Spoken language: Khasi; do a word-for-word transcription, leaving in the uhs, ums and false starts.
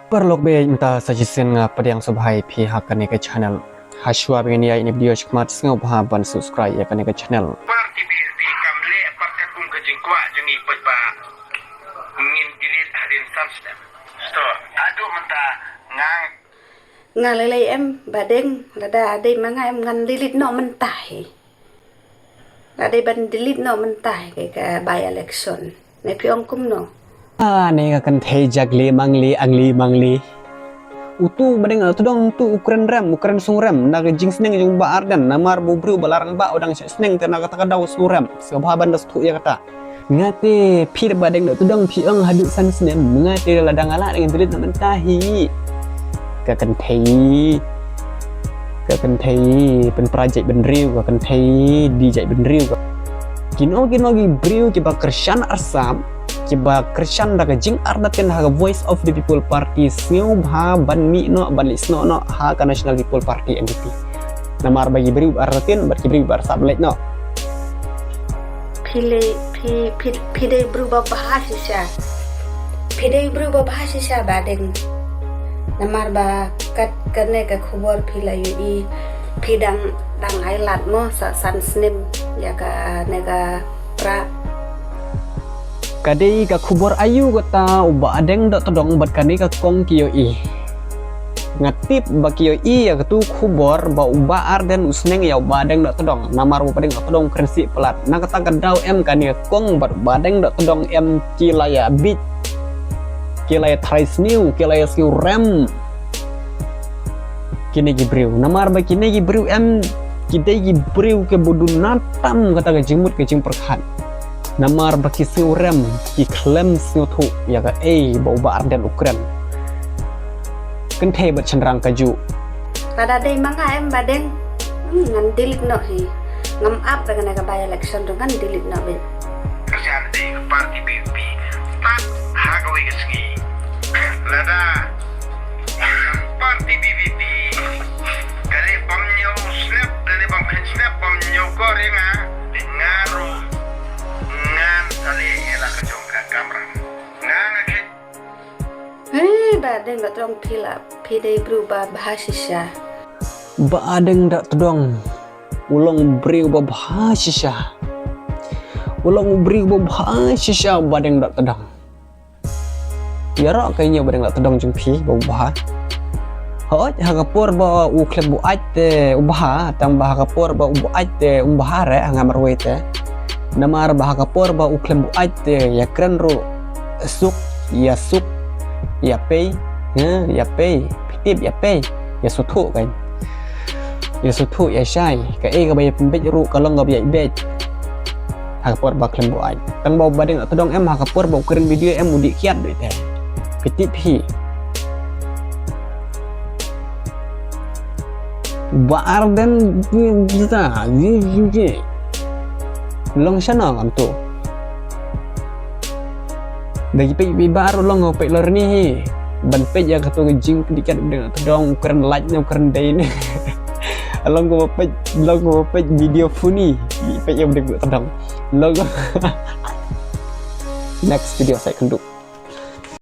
Paralok bad mynta sa shisien nga pdiang sngewbha ïa phi ha kane ka channel. Hashwa ba ngin ïa ïa ine i video shakhmat sngewbha ban subscribe ïa kane ka channel. Parti B N P kam leh pat katkum ka jingkwah jong ngi pat ba ngin delete hadien san snem. To, haduh mynta nga Nga lei lei em, Bah Deng, lada dei ma nga em ngan delete noh mynta hi. Lada dei ban delete noh mynta hi ka, ka by election. Ne phi ong kumno? Ah, ne ka kynthei jagli mangli angli mangli. Utu Bah Deng, utu dang utu u kren rem, u kren sngewrem na ka jingsneng jong Bah Ardent, namar ba u briew ba la rangbah u dang shah sneng te na kata ka daw sngewrem. Sngewbha ban da sngewthuh ïa kata. Nga te phi da Bah Deng da u Tudong phi ong haduh san snem, nga te lada nga lah ngan delete na mynta hi. Ka kynthei. Ka kynthei pynpra jaitbynriew, ka kynthei die jaitbynriew. Kino kino ki briew kiba kyrshan arsap, kiba kyrshan da ka jingartatien ha ka Voice of the People Party, sngewbha ban mih noh, ban leit snoh noh ha ka National People Party, N P P. Namar ba ki briew ba artatien bad ki briew ba arsap leit noh. Phi lei, phi, phi, phi dei briew ba bha shisha. Phi dei briew ba bha shisha Bah Deng. Namar ba kat kane ka khubor phi la ïohi, phi dang, dang ai lad mo sa san snem ïa kane ka pra. Ka dei ka khubor aïu kata u Bah Ardent Dohtdong bad kane ka kong ki ïohi. Nga tip ba ki ïohi ïa katu khubor ba u Bah Ardent u sneng ïa u Bah Ardent Dohtdong, namar u Bah Ardent Dohtdong kren sih palat. Na kata ka daw em kane ka kong bad u Bah Ardent Dohtdong em ki la ïa bit, ki la ïa tharai sniew, ki la ïa sniew rem. Kine ki briew, namar ba kine ki briew em ki dei ki briew kiba duna tam kata ka jingmut ka jingpyrkhat. Namar ba ki sngewrem, ki khlem sngewthuh ïa kaei ba u Bah Ardent u kren. Kynthei bad shynrang kajuh. Lada dei ma nga em Bah Deng, hmm, ngan delete noh hi. Ngam ap da kane ka by election ruh ngan delete noh beit. Ka dei ka party B N P, tat ha kawei ka sngi. Lada party B N P ka leh bymñiew snap, ka leh bymkheiñ snap, bymñiew kor ïa nga, nga ruh ngan sa leh ïa la ka jong ka kamram. Nga nga khet. Hei, Bah Ardent Dohtdong phi la, phi dei briew ba bha shisha. Bah Ardent Dohtdong u long briew ba bha shisha. U long briew ba bha shisha Bah Ardent Dohtdong. Ïaroh ka ïa u Bah Ardent Dohtdong jong phi ba u bha. Hooid, ha ka por ba u khlem buaid te u bha, tang ba ha ka por ba u buaid te um bha re, ha nga marwei te. Namar ba ha ka por ba u khlem buaid te ïa kren ruh suk, ïa suk, ïa pei, ha, ïa pei, phi tip ïa pei, ïa sngewthuh kan. Ïa sngewthuh ïa shai, kaei kaba ïa pynbeit ruh ka long kaba ïa beit. Ha ka por ba khlem buaid. Tang ba u Bah Ardent Dohtdong em ha ka por ba u kren video em u dih kiad beit te. Phi tip hi. Bah Ardent kita, long shano ngam tu. Da ki peit ba ruh long peit lor ni hi. Ban peit ïa kato ka jingpyndikat u Bah Ardent Dohtdong u kren lait ne u kren dei ne. Long ko peit, long ko peit video funny. Peit ïa u Bah Ardent Dohtdong. Long ko. Next video sa ïakynduh.